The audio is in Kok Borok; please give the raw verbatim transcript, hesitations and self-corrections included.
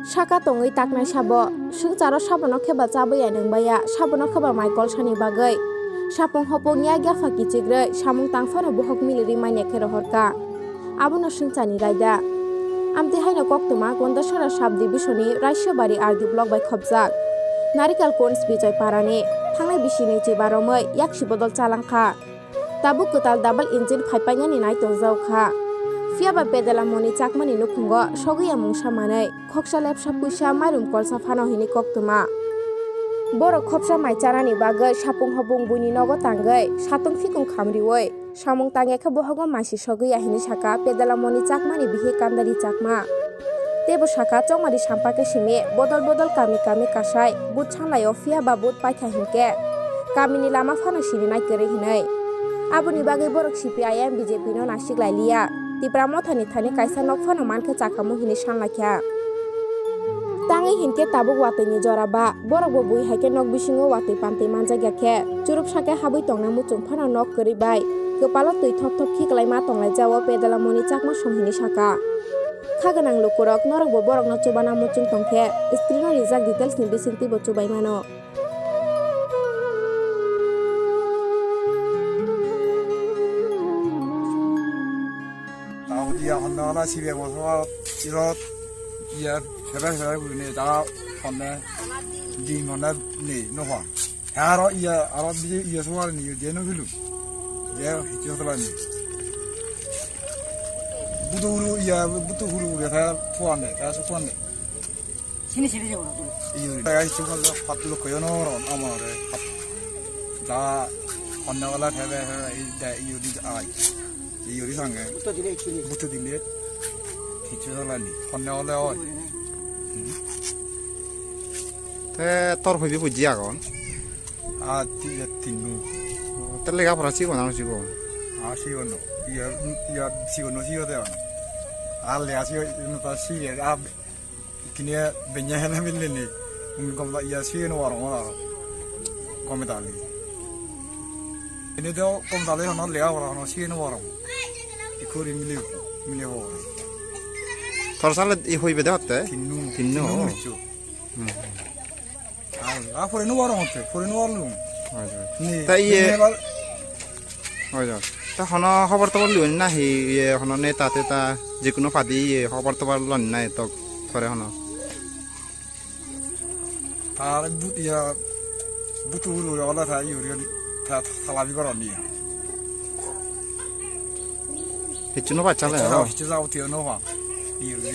Saka tongwi taknai sabo, swngcharo sabono kheba chabwi ya nwngbaiya, sabono kheba mai kolsani bagwi. Sapung hopung yak yapha kichikrwi, samung tang phano bohok milirwi manya khe rohorkha. Abono swngcharni raida. Amtwi haino koktwma Gondasora sub division-ni Raishabari R D block bai khopjak Narikal Kunj Bijoy Parani thangnai bisi nwichi baromwi yaksi bodol chalangkha. Tabuk kwtal double engine phaipainani nai tongjao kha. Phiyaba Pedela Moni Chakmani nukhungo sogwi ya mungsa manwi khoksa lepsa puisa mairum kolsa phano hini koktwma. Borok khopsa mai chanani bagwi sapung hopung buini nogo tangwi satung phikung khamriwi samung tangya khe bohogo maisi sogwi ya hini saka Pedela Moni Chakmani bihik Kandari Chakma. Teibo saka chongmari sampakhe simi bodol bodol kami kami kasai but sanlaio phiyaba but paikha hinkhe kamini lama phano sirinai kwrwi hinwi. Aboni bagwi borok C P I M B J P no nasik lai liya. Tipra mothani thani kaisa nok phano mankhe chakhamu hinwi sanlaikha. Tangwi hinkhe tabuk watwi ni jora ba, borok bo bui hai khe nok bisingo watwi pantwi manjakya khe, churupsa khe habwi tongna muchung phano nok kwrwi bai kwpalo twi thop thop khiklai ma tonglai jao Pedela Moni Chakma song hinwi saka. Kha gwnang lukurok, norok bo borok no chubana muchung tong khe, screen o rijak details ni bisingtwi bo chubai mano. Tao dia honda wala sibe mo so iro iya sebe sebe bu ne da honne di honne ni no ha. Aro iya aro bi iya so wala ni de no bilu. De hicho tala ni. Butu huru iya butu huru ya ka puan de ka so puan de. Sini sini je ora tu. Iyo, ta ai chuma lo pat lo koyo no ro amo re. Da honne wala thebe he i da iyo di ai. Iyo di sange. Buto dile chini. Buto dile. Kichu la ni. Honne wala oi. Te tor hoibi buji agon. A ti ya tinu. Te lega pora si gona si go. A si gono. Ya ya si gono si go de. A le a si no ta si ya. Kini benya hena milini. Umi gomda iya si no warong wala. Gome dali. Ini do gom dali hono lega wala hono si no warong. Ikuri mili mili ho. Thor sale i hoi bede hotte? Tinnu. Tinnu. Tinnu michu. Hmm. Ah, pore no warong hotte, pore no warong. Hoi, hoi. Ni, ta iye. Ni bal- Hoi, hoi. Ta hono hobor tobor liwani nahi, iye hono neta teta, jikuno padi iye hobor tobor loni nahi tok thore hono. Tar but iya butu uru wala ta yuri ta salabi goroni. Hichuno bachale. Hichu ho. Hichu jabo tiyo no ha. Yuri.